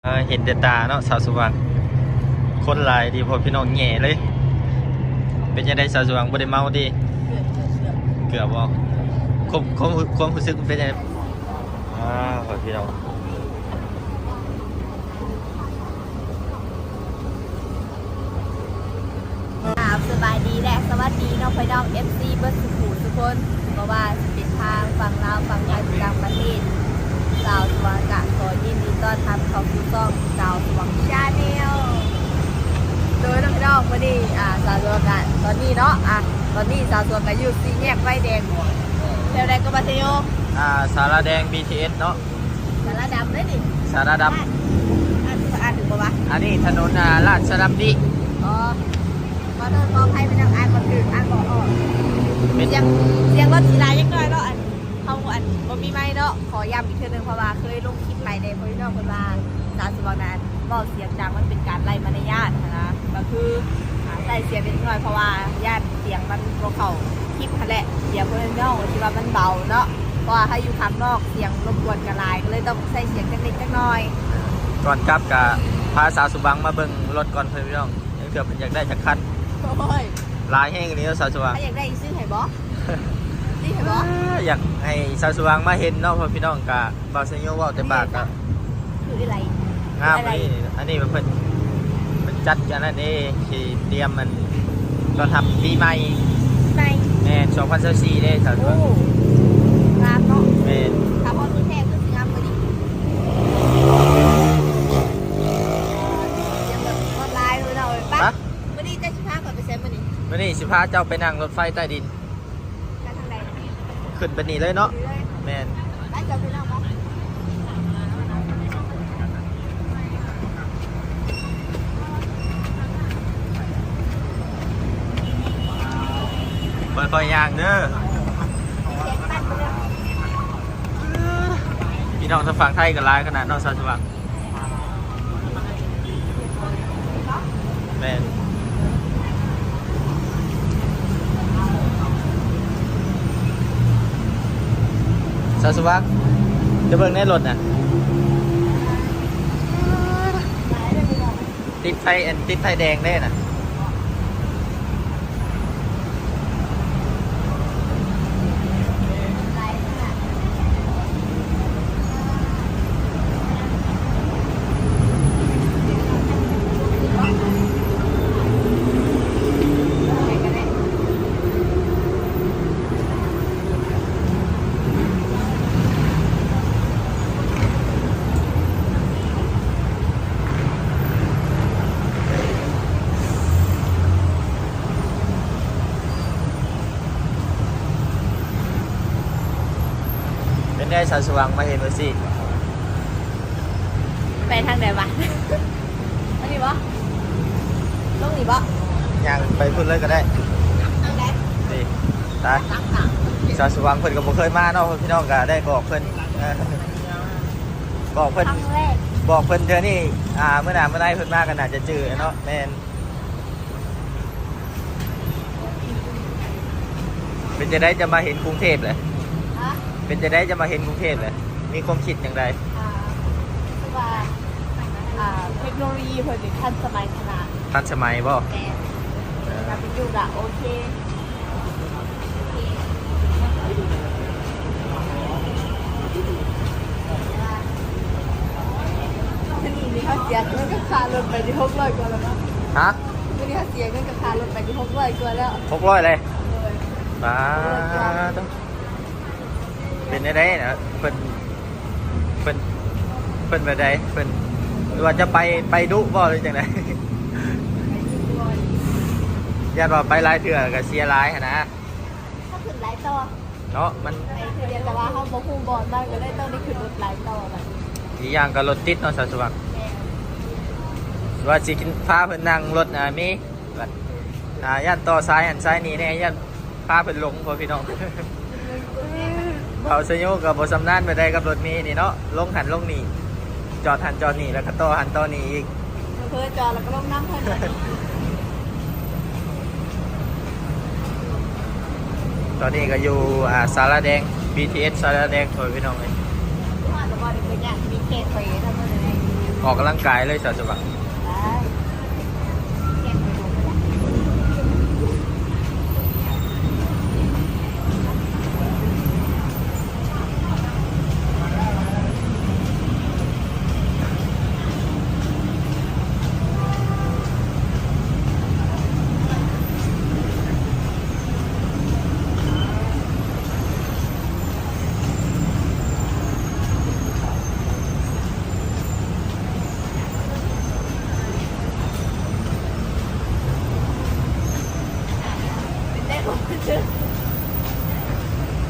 ເອີ ເຫັນແຕ່ຕາເນາະ ສາວສະຫວ່າງ. ຄົນຫຼາຍດີ ພໍ່ພີ່ນ້ອງແຍ່ເລີຍ. ເປັນຈັ່ງໃດສາວສະຫວ່າງ ບໍ່ໄດ້ເມົາຕິ? ເກືອບ ເກືອບ ເກືອບບໍ່? ຄວາມ ຄວາມ ຄວາມຮູ້ສຶກມັນເປັນຈັ່ງໃດ? ອ້າວ ພໍ່ພີ່ນ້ອງ. ກາບສະບາຍດີ ແລະ ສະຫວັດດີເນາະ ພີ່ນ້ອງ ເອັຟຊີ ເບິດສູ່ຜູ້ສູ່ຄົນ ບໍ່ວ່າຊິເປັນທາງຝັ່ງລາວ ຝັ່ງໄທ ຫຼື ຕ່າງປະເທດ. ສາວສະຫວ່າງກະຂໍຍິນດີຕ້ອນຮັບເຂົ້າສູ່ຊ່ອງສາວສະຫວ່າງ Channel ໂດຍເນາະ ພີ່ນ້ອງ. ມື້ນີ້ ອ່າ ສາວສະຫວ່າງກະ ຕອນນີ້ເນາະ ອ່າ ຕອນນີ້ສາວສະຫວ່າງກະຢູ່ສີ່ແຍກໄຟແດງ ແຖວໃດກໍ ບາດເທໂຍ? ອ່າ ສາລາແດງ ບີທີເອສ ເນາະ. ສາລາດຳເດ້ນີ້ ສາລາດຳ. ອ່ານ ອ່ານ ອ່ານຖືກບໍ່ວະ? ອັນນີ້ຖະໜົນ ອ່າ ລາຊະດຳດິ. ອໍ ຂໍໂທດຂໍອະໄພ ພີ່ນ້ອງ ອ່ານບໍ່ຖືກ ອ່ານບໍ່ອອກ. ເປັນ ສຽງ ສຽງລົດຊິຫຼາຍຈັກໜ້ອຍເນາະ ອັນ ເຮົາ ອັນ ບໍ່ມີໄມເນາະ. ຂໍຢ້ຳອີກເທື່ອໜຶ່ງ ເພາະວ່າເຄີຍລົງຄລິບໄປແດ່ ພໍ່ພີ່ນ້ອງເພິ່ນວ່າ ສາວສະຫວ່າງນັ້ນ ເວົ້າສຽງດັງ ມັນເປັນການໄຮ້ມາລະຍາດຫັ້ນນະ ກໍຄື ອ່າ ໃສ່ສຽງເລັກນ້ອຍ ເພາະວ່າຢ້ານສຽງມັນບໍ່ເຂົ້າຄລິບຫັ້ນແຫຼະ. ດຽວເພິ່ນເວົ້າທີ່ວ່າມັນເບົາເນາະ ເພາະວ່າເຮົາຢູ່ຂ້າງນອກ ສຽງລົບກວນກໍຫຼາຍ ກໍເລີຍຕ້ອງໃສ່ສຽງຈັກເລັກຈັກນ້ອຍ. ກ່ອນກັບກະພາສາວສະຫວ່າງມາເບິ່ງລົດກ່ອນ ເພື່ອນພີ່ນ້ອງ ຍັງເທື່ອເພິ່ນຢາກໄດ້ຈັກຄັນ. ໂອ້ຍ ຫຼາຍແຮງອີ່ຫຼີເນາະ ສາວສະຫວ່າງ. ໃຜຢາກໄດ້ຊື້ໃຫ້ບໍ່? ຊື້ໃຫ້ບໍ່? ຢາກໃຫ້ສາວສະຫວ່າງມາເຫັນເນາະ ເພາະພີ່ນ້ອງກະ ບ່າວໄຊໂຍເວົ້າແຕ່ປາກກະ ຄືອີ່ໄລ ງາມອີ່ຫຼີ. ອັນນີ້ເພິ່ນ ເພິ່ນຈັດອັນນັ້ນເດ້ ຊິຕຽມອັນຕ້ອນຮັບປີໃໝ່. ປີໃໝ່? ແມ່ນ ສອງພັນຊາວສີ່ເດ້ ສາວສະຫວ່າງ. ໂອ້ ງາມເນາະ. ແມ່ນ. ຖ້າຮອດມື້ແທ້ຄືຊິງາມກວ່ານີ້ ຍັງແບບລວດລາຍເລີຍເນາະ. ໄປ ມື້ນີ້ເຈົ້າຊິພາຂ້ອຍໄປໃສມື້ນີ້? ມື້ນີ້ຊິພາເຈົ້າໄປນັ່ງລົດໄຟໃຕ້ດິນ. ໄປທາງໃດ? ຂຶ້ນໄປນີ້ເລີຍເນາະ. ນີ້ເລີຍ? ແມ່ນ. ໄປ ເຈົ້າໄປນຳບໍ່? ຄ່ອຍໆຍ່າງເດີ. ພີ່ນ້ອງທາງຝັ່ງໄທກໍຫຼາຍຂະໜາດເນາະ ສາວສະຫວ່າງ. ແມ່ນ. ສາວສະຫວ່າງ ຈະເບິ່ງໃນລົດນະ ຕິດໄຟ ອັນ ຕິດໄຟແດງເດ້ນະ. ເປັນໄດສາວສະຫວ່າງ ມາເຫັນວ່າຊິ ໄປທາງໃດວະ? ອັນນີ້ບໍ່? ລົງນີ້ບໍ່? ຍ່າງໄປພຸ້ນເລີຍກໍໄດ້. ທາງໃດ? ນີ້ ຕາ ສາວສະຫວ່າງເພິ່ນກໍບໍ່ເຄີຍມາເນາະ ພີ່ນ້ອງກໍໄດ້ບອກເພິ່ນ ເອີ ບອກເພິ່ນ ຄັ້ງແລກ ບອກເພິ່ນເທື່ອນີ້ ອ່າ ມື້ໜ້າມື້ໃນເພິ່ນມາກໍໜ້າຈະຈື່ເນາະ. ແມ່ນ. ເປັນຈັ່ງໃດຈະມາເຫັນກຸງເທບເລີຍ? ຮະ? ເປັນຈັ່ງໃດຈະມາເຫັນກຸງເທບເລີຍ? ມີຄວາມຄິດຈັ່ງໃດ? ອ່າ ຄືວ່າ ອ່າ ເທັກໂນໂລຢີເພິ່ນນີ້ທັນສະໄໝຂະໜາດ. ທັນສະໄໝບໍ່? ແມ່ນ. ເອີ ຖ້າເປັນຢູ່ກະໂອເຄ. ມື້ນີ້ນີ້ເຮົາເສຍເງິນກັບຄ່າລົດໄປນີ້ຫົກຮ້ອຍກວ່າແລ້ວເນາະ. ຮະ? ມື້ນີ້ເຮົາເສຍເງິນກັບຄ່າລົດໄປນີ້ຫົກຮ້ອຍກວ່າແລ້ວ. ຫົກຮ້ອຍເລີຍ? ໂດຍ. ປາດໂທ້ ເປັນແນວໃດນະ ເພິ່ນ ເພິ່ນ ເພິ່ນແບບໃດ? ເພິ່ນ ຫຼືວ່າຈະໄປ ໄປດຸບໍ່ ຫຼືຈັ່ງໃດ? ຢ້ານວ່າໄປຫຼາຍເທື່ອກໍເສຍຫຼາຍຫັ້ນນະ. ເຮົາຂຶ້ນຫຼາຍຕໍ່ ເນາະ ມັນໄປເທື່ອດຽວ ແຕ່ວ່າເຮົາບໍ່ຮູ້ບ່ອນມັນ ກໍເລີຍຕ້ອງໄດ້ຂຶ້ນລົດຫຼາຍຕໍ່ບັດ. ອີກຢ່າງກໍລົດຕິດເນາະ ສາວສະຫວ່າງ. ແມ່ນ. ວ່າຊິພາເພິ່ນນັ່ງລົດ ອ່າ ເມ ບັດ ອ່າ ຢ້ານຕໍ່ສາຍຫັ້ນສາຍນີ້ແດ່ ຢ້ານພາເພິ່ນຫຼົງ ພໍ່ພີ່ນ້ອງ. ບ່າວຊະໂຍກໍບໍ່ຊຳນານປານໃດກັບລົດເມນີ້ເນາະ ລົງຫັ້ນລົງນີ້ ຈອດຫັ້ນຈອດນີ້ ແລ້ວກໍຕໍ່ຫັ້ນຕໍ່ນີ້ອີກ. ເຜີໆຈອດແລ້ວກໍລົງນຳເພິ່ນ. ຕອນນີ້ກໍຢູ່ ອ່າ ສາລາແດງ ບີທີເອສ ສາລາແດງ ໂອ້ຍ ພີ່ນ້ອງເອີຍ. ຮອດແລ້ວບໍ່? ໄດ້ໄປຍ່າງມີແຂກໄປນຳເພິ່ນເລີຍ. ອອກກຳລັງກາຍເລີຍ ສາວສະຫວ່າງ.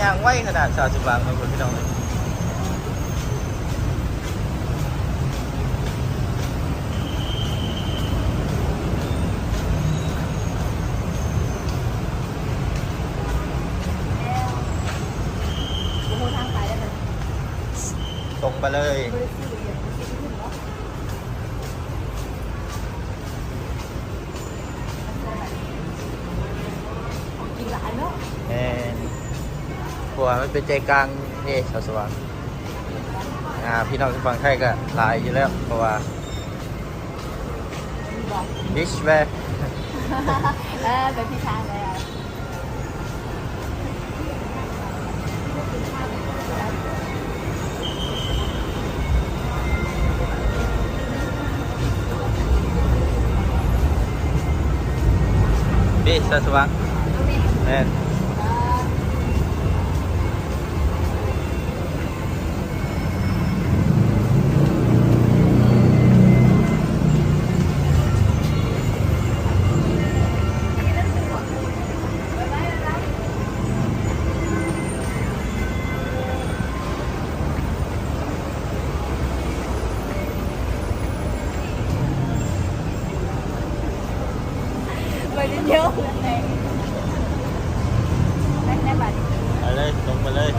ຍ່າງໄວຂະໜາດ ສາວສະຫວ່າງ ເນາະ ພີ່ນ້ອງ. ຕົງໄປເລີຍ. ແມ່ນ ເພາະວ່າມັນເປັນໃຈກາງເດ້ ສາວສະຫວ່າງ. ອ່າ ພີ່ນ້ອງທາງຝັ່ງໄທກໍຫຼາຍຢູ່ແລ້ວ ເພາະວ່າ Beach wear ເອີ ໄປຜິດທາງແລ້ວ. ເດ້ ສາວສະຫວ່າງ. ແມ່ນ. ໄປເດີ ໄປເລີຍ ຕົງໄປເລີຍ.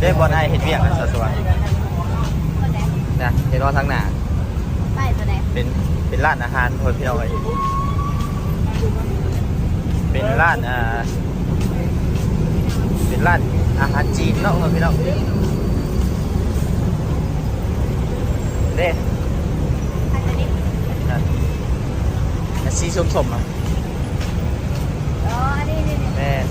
ເດ້ ບ່ອນອ້າຍເຮັດວຽກນະ ສາວສະຫວ່າງ ນະ ເຫັນບໍ່ທາງໜ້າ ປ້າຍຕົວໃດ? ເປັນ ເປັນຮ້ານອາຫານ ພໍ່ແມ່ພີ່ນ້ອງເອີຍ. ເປັນຮ້ານ ອ່າ ເປັນຮ້ານອາຫານຈີນເນາະ ພໍ່ແມ່ພີ່ນ້ອງ. ເດ້ ອັນນີ້ ອ່າ ອັນສີສົ້ມໆ ອ່ະ. ອໍ ອັນນີ້ ນີ້ ນີ້ ແມ່ນ.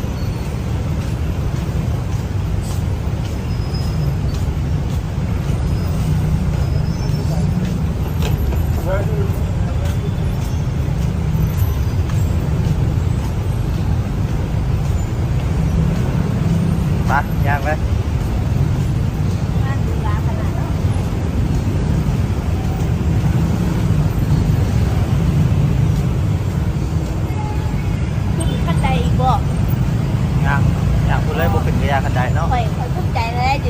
ໄປ ຍ່າງໄປ. ງານຫຼູຫຼາຂະໜາດເນາະ. ຂຶ້ນຂັ້ນໄດອີກບໍ່? ຍ່າງ ຍ່າງພຸ້ນເລີຍ ບໍ່ຂຶ້ນກະຢ່າຂັ້ນໄດເນາະ. ຂ້ອຍ ຂ້ອຍພູມໃຈແລ້ວເດ.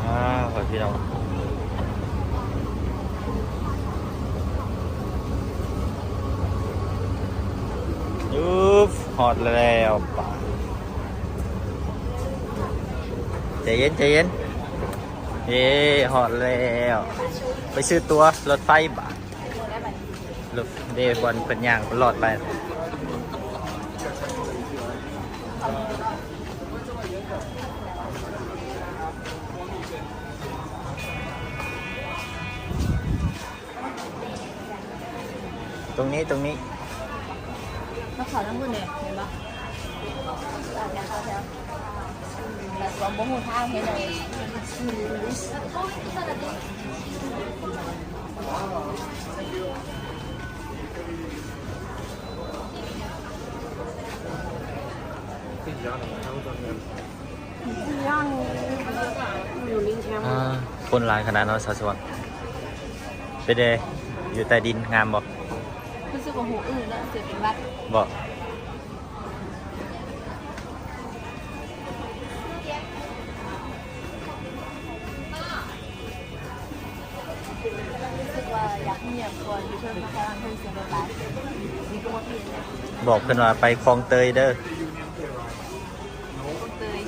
ອ່າ ພໍ່ແມ່ພີ່ນ້ອງ ອຶບ ຮອດແລ້ວ ປາ ໃຈເຢັນ ໃຈເຢັນ. ເຢ້ ຮອດແລ້ວ ໄປຊື້ຕົ໋ວລົດໄຟບາດ. ລົດເດ້ ບ່ອນເພິ່ນຍ່າງເພິ່ນລອດໄປ. ຕົງນີ້ ຕົງນີ້ ມາເຂົ້າທາງພຸ້ນເດ້ ເຫັນບໍ່? ແຕ່ຕົວບໍ່ຮູ້ທາງເຮັດຫຍັງ. ອ່າ ຄົນຫຼາຍຂະໜາດເນາະ ສາວສະຫວັນ. ເປັນໃດ ຢູ່ໃຕ້ດິນງາມບໍ່? ບໍ່ຮູ້ອື່ນເນາະ ເສຍເປັນຫວັດ. ບໍ່ ຮູ້ສຶກວ່າຢາກງຽບກ່ອນ ຢູ່ເທິງພະລັງເພິ່ນສຽງຫຼາຍ. ບອກເພິ່ນວ່າໄປຄອງເຕີຍເດີ. ຄອງເຕີຍ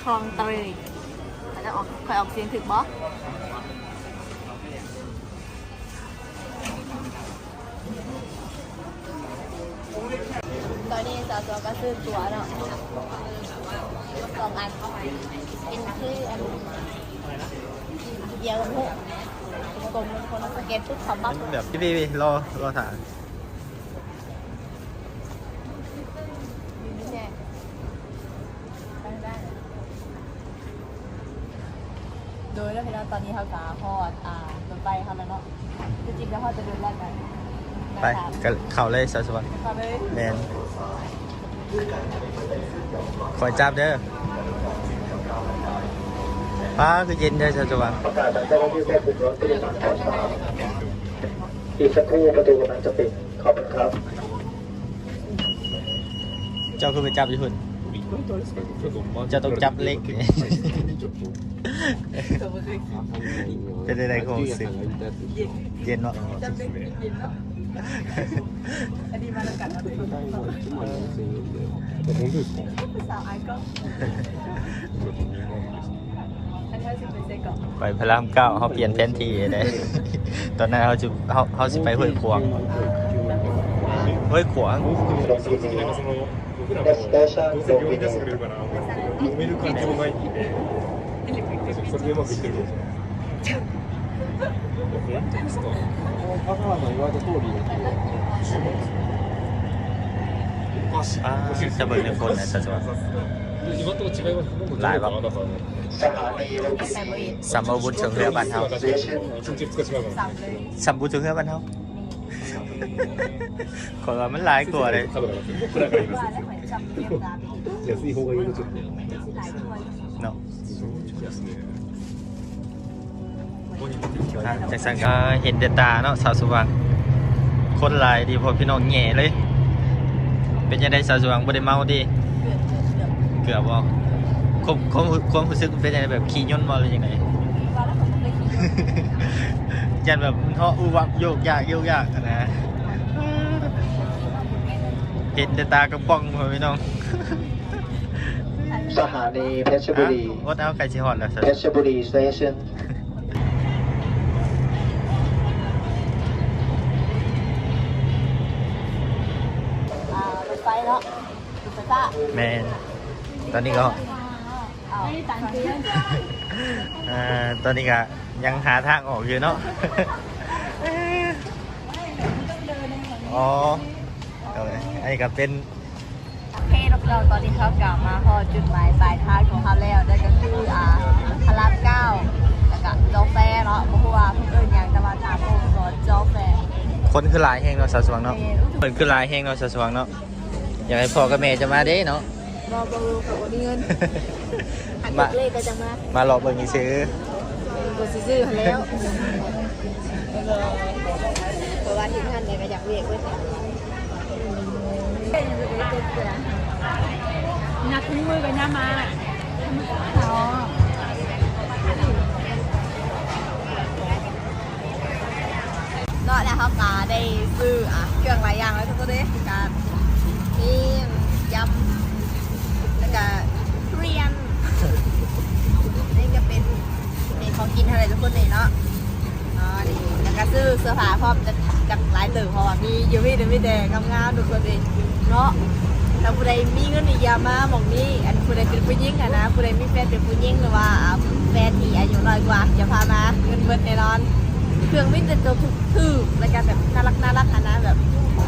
ຄອງເຕີຍ ຂ້ອຍອອກ ຂ້ອຍອອກສຽງຖືກບໍ່? ຕອນນີ້ສາວສວນກໍຊື້ຕົ໋ວເນາະ ສອງອັນ ເປັນຄືອັນດຽວກັບຫົກ ກົມໆ ຄົນສະແກນປຸບ ເຂົ້າປັບ ແບບ ພີ່ໆ ລໍ ລໍຖ້າ. ໂດຍ ແລ້ວພີ່ນ້ອງ ຕອນນີ້ເຮົາກະຮອດ ອ່າ ລົດໄຟເຮົາແລ້ວເນາະ. ຄືຈິງກະຮອດແຕ່ເດີ່ນແລ້ວນະ. ໄປ ກະເຂົ້າເລີຍ ສາວສະຫວັນ. ເຂົ້າເລີຍ. ແມ່ນ. ຄອຍຈັບເດີ. ປ້າ ຄືເຢັນແທ້ ສາວສະຫວັນ. ປະກາດຈາກເຈົ້າໜ້າທີ່ຄວບຄຸມລົດຜູ້ໂດຍສານ ຂອງສະຖານີ. ອີກສັກຄູ່ ປະຕູກຳລັງຈະປິດ. ຂອບຄຸນຄັບ. ເຈົ້າຄືໄປຈັບຢູ່ພຸ້ນ? ເຈົ້າຕ້ອງຈັບເຫຼັກ. ເປັນໃດ ຄວາມຮູ້ສຶກ? ເຢັນເນາະ? ອັນນີ້ມານຳກັນເນາະ. ໄປພະລາມເກົ້າ ເຮົາປ່ຽນແຜນທີ່ເດ້. ຕອນນັ້ນເຮົາຊິ ເຮົາ ເຮົາຊິໄປຫ້ວຍຂວາງ. ຫ້ວຍຂວາງ. Next station, Lumpinee. ອ່າ ຈະເບິ່ງໜຶ່ງຄົນນະ ສະຈວນ. ຫຼາຍບໍ່? ສະຖານີລຸມພິນີ ສ່ຳບໍ່ບຸນເຊິ່ງເຮືອບ້ານເຮົາ ສ່ຳບຸນເຊິ່ງເຮືອບ້ານເຮົາ. ຂ້ອຍວ່າມັນຫຼາຍກວ່າເດ້. ເນາະ. ອ່າ ຈັ່ງຊັ້ນກໍເຫັນແຕ່ຕາເນາະ ສາວສະຫວ່າງ. ຄົນຫຼາຍດີ ພໍ່ພີ່ນ້ອງແຍ່ເລີຍ. ເປັນຈັ່ງໃດສາວສະຫວ່າງ ບໍ່ໄດ້ເມົາຕິ? ເກືອບ ເກືອບ ເກືອບບໍ່? ຄວາມ ຄວາມ ຄວາມຮູ້ສຶກມັນເປັນຈັ່ງໃດ? ແບບຂີ້ຍົນບໍ່ ຫຼືຈັ່ງໃດ? ຢ້ານແບບມັນເຫາະອູວັບໂຍກຢາກໂຍກຢາກຫັ້ນນະ. ເຫັນແຕ່ຕາກະປ໋ອງ ພໍ່ພີ່ນ້ອງ. ສະຖານີເພັດຊະບູລີ ອ່ະ ອົດເອົາ ໃກ້ຊິຮອດແລ້ວ. ເພັດຊະບູລີສະເຕຊັນ. ອ່າ ລົດໄຟເນາະ ລົດໄຟຟ້າ. ແມ່ນ. ຕອນນີ້ກໍ ອ່າ ຕອນນີ້ກໍຍັງຫາທາງອອກຢູ່ເນາະ. ອໍ ອັນນີ້ກໍເປັນ ໂອເຄເນາະ ພີ່ນ້ອງ ຕອນນີ້ເຮົາກໍມາຮອດຈຸດໝາຍປາຍທາງຂອງເຮົາແລ້ວ ນັ້ນກໍຄື ອ່າ ພະລາມເກົ້າ ແລ້ວກໍຈໍແຟເນາະ. ບໍ່ຮູ້ວ່າເພິ່ນເອີ້ນຫຍັງ ແຕ່ວ່າຕາມໂຮງກໍຈໍແຟ. ຄົນຄືຫຼາຍແຮງເນາະ ສາວສະຫວ່າງເນາະ. ແມ່ນ. ຄົນຄືຫຼາຍແຮງເນາະ ສາວສະຫວ່າງເນາະ. ຢາກໃຫ້ພໍ່ກັບແມ່ເຈົ້າມາເດ້ເນາະ. ບໍ່ ບໍ່ ຂ້ອຍບໍ່ມີເງິນ. ຄັນຖືກເລກກໍຈັ່ງມາ. ມາເລາະເບິ່ງຊື່ໆ. ກໍຊື່ໆຫັ້ນແຫຼ້ວ. ເພາະວ່າເຮັດງານໃດກໍຢາກເວກເບິດ. ຫຍັກມືກັນຍາມມາ. ເນາະ ແລ້ວເຮົາກໍໄດ້ຊື້ ອ່າ ເຄື່ອງຫຼາຍຢ່າງແລ້ວທຸກຄົນເດ້. ກໍມີຢຳ ແລ້ວກໍທຸລຽນ. ນີ້ກໍເປັນ ເປັນຂອງກິນເທົ່ານັ້ນທຸກຄົນເດ້ເນາະ. ອໍ ນີ້ ແລ້ວກໍຊື້ເສື້ອຜ້າພ້ອມ ຈັກ ຈັກຫຼາຍເຕີບ ເພາະວ່າມີຢູ່ນີ້ມີແຕ່ງາມໆ ທຸກຄົນເດ້ເນາະ. ຖ້າຜູ້ໃດມີເງິນນີ້ຢ່າມາໝ່ອງນີ້. ອັນຜູ້ໃດເປັນຜູ້ຍິງຫັ້ນນະ ຜູ້ໃດມີແຟນເປັນຜູ້ຍິງ ຫຼືວ່າ ອ່າ ແຟນທີ່ອາຍຸນ້ອຍກວ່າ ຢ່າພາມາ ເງິນເບິດແນ່ນອນ. ເຄື່ອງມີແຕ່ໂຕຖືກໆ ແລ້ວກໍແບບໜ້າຮັກໆ ຫັ້ນນະ ແບບ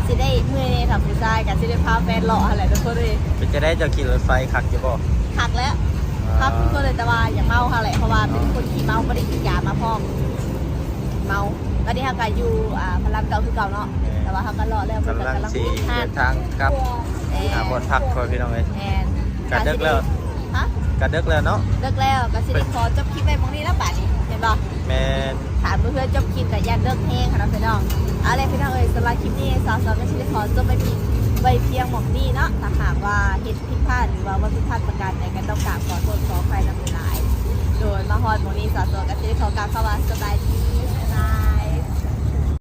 ຊິໄດ້ເມື່ອຍແດ່ ຖ້າຜູ້ຊາຍກໍຊິໄດ້ພາແຟນເລາະຫັ້ນແຫຼະ ທຸກຄົນເອີຍ. ເປັນຈັ່ງໃດ ເຈົ້າຂີ່ລົດໄຟຄັກຢູ່ບໍ່? ຄັກແລ້ວ. ອ່າ ຄັກທຸກຄົນເລີຍ ແຕ່ວ່າຢ່າເມົາຫັ້ນແຫຼະ ເພາະວ່າເປັນຄົນຂີ້ເມົາ ບໍ່ໄດ້ກິນຢາມາພ້ອມ. ເມົາ. ຕອນນີ້ເຮົາກໍຢູ່ ອ່າ ພະລາມເກົ້າຄືເກົ່າເນາະ. ແມ່ນ. ແຕ່ວ່າເຮົາກໍເລາະແລ້ວ ກຳລັງຊິເດີນທາງກັບ ແມ່ນ ຫາບ່ອນພັກ ພໍ່ພີ່ນ້ອງເອີຍ. ແມ່ນ. ກະເດິກແລ້ວ. ຮະ? ກະເດິກແລ້ວເນາະ. ເດິກແລ້ວ ກໍຊິໄດ້ຂໍຈົບຄລິບໄວ້ໝ່ອງນີ້ລະບາດນີ້. ຢ ບໍ່ ແມ່ນ ຖ້າເພື່ອນໆຈົບຄລິບກໍຢ່າເລີກແຮງຫັ້ນເນາະພີ່ນ້ອງ. ເອົາແຫຼະພີ່ນ້ອງເອີຍ ສຳລັບຄລິບນີ້ສາວສອນກໍຊິໄດ້ຂໍຈົບໄວ້ພຽງ ໄວ້ພຽງໝ່ອງນີ້ເນາະ. ຖ້າຫາກວ່າເຮັດຜິດພາດ ຫຼືວ່າເວົ້າຜິດພາດປະການໃດ ກໍຕ້ອງກາບຂໍໂທດຂໍອະໄພນຳຫຼາຍໆ. ໂດຍ ມາຮອດໝ່ອງນີ້ສາວສອນກໍຊິໄດ້ຂໍກ່າວຄຳວ່າສະບາຍດີ ບາຍບາຍ.